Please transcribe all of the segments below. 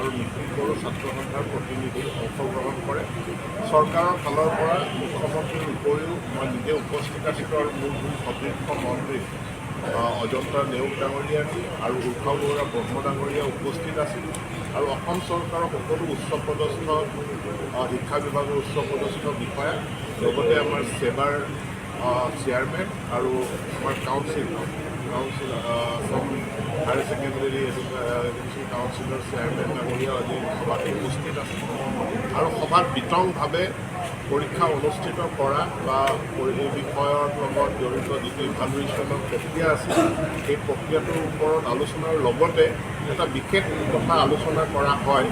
আৰু নিখিল বড়ো ছাত্ৰ সন্থাৰ প্ৰতিনিধি অংশগ্ৰহণ কৰে। চৰকাৰৰ ফালৰ পৰা মুখ্যমন্ত্ৰীৰ উপৰিও মই নিজে উপস্থিত আছিলোঁ আৰু মোৰ দুই সতীৰ্থ মন্ত্ৰী অজন্তা নেওগ ডাঙৰীয়ানী আৰু উৰ্খাও গৌৰা ব্ৰহ্ম ডাঙৰীয়া উপস্থিত আছিল আৰু অসম চৰকাৰৰ সকলো উচ্চপদস্থ শিক্ষা বিভাগৰ উচ্চপদস্থ বিষয়া, লগতে আমাৰ ছেবাৰ চেয়াৰমেন আৰু আমাৰ council Assam higher secondary education কাউন্সিলৰ চেয়াৰমেন ডাঙৰীয়া আজি সভাত উপস্থিত আছে। আৰু সভাত বিতংভাৱে পৰীক্ষা অনুষ্ঠিত কৰা বা এই বিষয়ৰ লগত জড়িত যিটো ইভালুৱেশ্যনৰ প্ৰক্ৰিয়া আছিল, সেই প্ৰক্ৰিয়াটোৰ ওপৰত আলোচনাৰ লগতে এটা বিশেষ কথা আলোচনা কৰা হয়,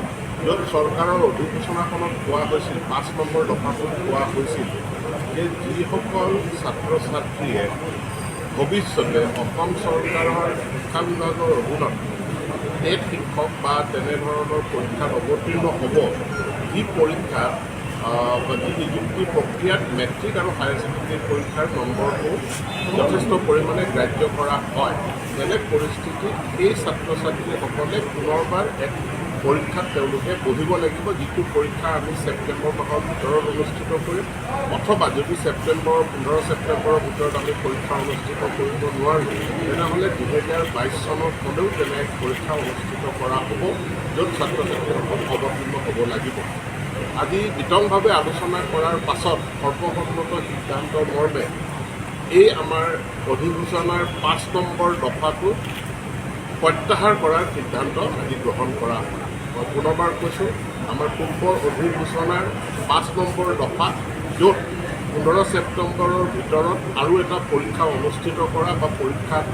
য'ত চৰকাৰৰ অধিসূচনাখনত কোৱা হৈছিল, 5 নম্বৰ দফাটোত কোৱা হৈছিল যে যিসকল ছাত্ৰ ছাত্ৰীয়ে ভৱিষ্যতে অসম চৰকাৰৰ শিক্ষা বিভাগৰ অধীনত টেট শিক্ষক বা তেনেধৰণৰ পৰীক্ষাত অৱতীৰ্ণ হ'ব, যি পৰীক্ষাত বা যি নিযুক্তি প্ৰক্ৰিয়াত মেট্ৰিক আৰু হায়াৰ ছেকেণ্ডেৰী পৰীক্ষাৰ নম্বৰটো যথেষ্ট পৰিমাণে গ্ৰাহ্য কৰা হয়, তেনে পৰিস্থিতিত সেই ছাত্ৰ ছাত্ৰীসকলে পুনৰবাৰ এক পৰীক্ষাত তেওঁলোকে বহিব লাগিব, যিটো পৰীক্ষা আমি ছেপ্টেম্বৰ মাহৰ ভিতৰত অনুষ্ঠিত কৰিম। অথবা যদি 15 ছেপ্টেম্বৰৰ ভিতৰত আমি পৰীক্ষা অনুষ্ঠিত কৰিব নোৱাৰোঁ, তেনেহ'লে 2022 চনত হ'লেও তেনে এক পৰীক্ষা অনুষ্ঠিত কৰা হ'ব, য'ত ছাত্ৰ ছাত্ৰীসকল অৱতীৰ্ণ হ'ব লাগিব। আজি বিতংভাৱে আলোচনা কৰাৰ পাছত সৰ্বসন্মত সিদ্ধান্ত মৰ্মে এই আমাৰ অধিসূচনাৰ 5 নম্বৰ দফাটো প্ৰত্যাহাৰ কৰাৰ সিদ্ধান্ত আজি গ্ৰহণ কৰা হয়। মই পুনৰবাৰ কৈছোঁ, আমাৰ পূৰ্বৰ অধিসূচনাৰ 5 নম্বৰ দফা, য'ত 15 ছেপ্টেম্বৰৰ ভিতৰত আৰু এটা পৰীক্ষা অনুষ্ঠিত কৰা বা পৰীক্ষাত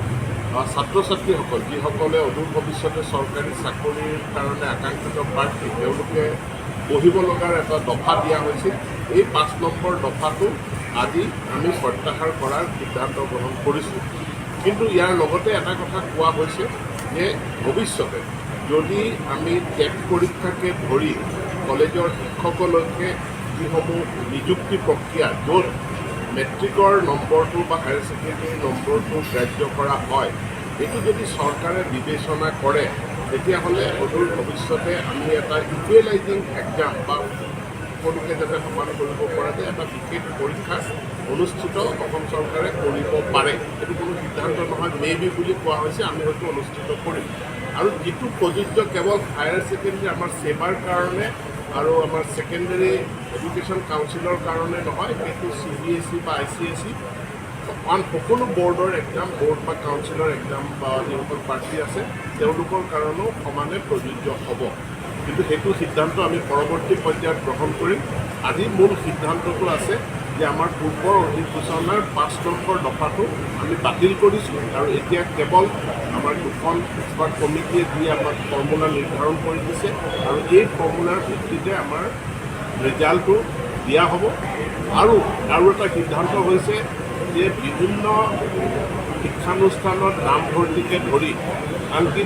ছাত্ৰ ছাত্ৰীসকল, যিসকলে অদূৰ ভৱিষ্যতে চৰকাৰী চাকৰিৰ কাৰণে আকাংক্ষিত প্ৰাৰ্থী, তেওঁলোকে বহিব লগাৰ এটা দফা দিয়া হৈছিল, এই 5 নম্বৰ দফাটো আজি আমি প্ৰত্যাহাৰ কৰাৰ সিদ্ধান্ত গ্ৰহণ কৰিছোঁ। কিন্তু ইয়াৰ লগতে এটা কথা কোৱা হৈছে যে ভৱিষ্যতে যদি আমি টেট পৰীক্ষাকে ধৰি কলেজৰ শিক্ষকলৈকে যিসমূহ নিযুক্তি প্ৰক্ৰিয়া, য'ত মেট্ৰিকৰ নম্বৰটো বা হায়াৰ ছেকেণ্ডেৰী নম্বৰটো গ্ৰাহ্য কৰা হয়, এইটো যদি চৰকাৰে বিবেচনা কৰে, তেতিয়াহ'লে অদূৰ ভৱিষ্যতে আমি এটা ইকুৱেলাইজিং এক্সাম বা সকলোকে যাতে সমান কৰিব পৰা যায় এটা বিশেষ পৰীক্ষা অনুষ্ঠিত অসম চৰকাৰে কৰিব পাৰে। এইটো কোনো সিদ্ধান্ত নহয়, মে বি বুলি কোৱা হৈছে, আমি হয়তো অনুষ্ঠিত কৰিম। আৰু যিটো প্ৰযোজ্য কেৱল হায়াৰ ছেকেণ্ডেৰী আমাৰ ছেবাৰ কাৰণে আৰু আমাৰ ছেকেণ্ডেৰী এডুকেশ্যন কাউন্সিলৰ কাৰণে নহয়, সেইটো চিবিএছই বা আইচিএছই আন সকলো বৰ্ডৰ এক্সাম, বৰ্ড বা কাউন্সিলৰ এক্সাম বা যিসকল প্ৰাৰ্থী আছে, তেওঁলোকৰ কাৰণেও সমানে প্ৰযোজ্য হ'ব। কিন্তু সেইটো সিদ্ধান্ত আমি পৰৱৰ্তী পৰ্যায়ত গ্ৰহণ কৰিম। আজি মূল সিদ্ধান্তটো আছে যে আমাৰ পূৰ্বৰ অধিসূচনাৰ 5 নম্বৰ দফাটো আমি বাতিল কৰিছোঁ আৰু এতিয়া কেৱল আমাৰ দুখন এক্সপাৰ্ট কমিটিয়ে যি আমাক ফৰ্মুলা নিৰ্ধাৰণ কৰি দিছে আৰু এই ফৰ্মুলাৰ ভিত্তিতে আমাৰ ৰিজাল্টটো দিয়া হ'ব। আৰু এটা সিদ্ধান্ত হৈছে যে বিভিন্ন শিক্ষানুষ্ঠানত নামভৰ্তিকে ধৰি আনকি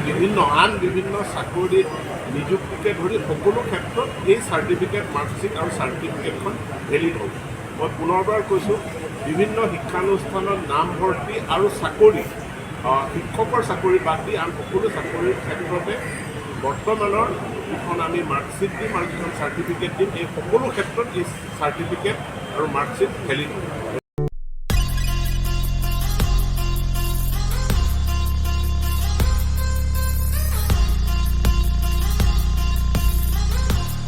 আন বিভিন্ন চাকৰিত নিযুক্তিকে ধৰি সকলো ক্ষেত্ৰত এই চাৰ্টিফিকেট, মাৰ্কশ্বিট আৰু চাৰ্টিফিকেটখন ভেলিড হ'ব। মই পুনৰবাৰ কৈছোঁ, বিভিন্ন শিক্ষানুষ্ঠানত নামভৰ্তি আৰু চাকৰি, শিক্ষকৰ চাকৰি বাদ দি আন সকলো চাকৰিৰ ক্ষেত্ৰতে বৰ্তমানৰ যিখন আমি মাৰ্কশ্বিট দিম আৰু যিখন চাৰ্টিফিকেট দিম, এই সকলো ক্ষেত্ৰত এই চাৰ্টিফিকেট আৰু মাৰ্কশ্বিট ভেলিড হ'ব।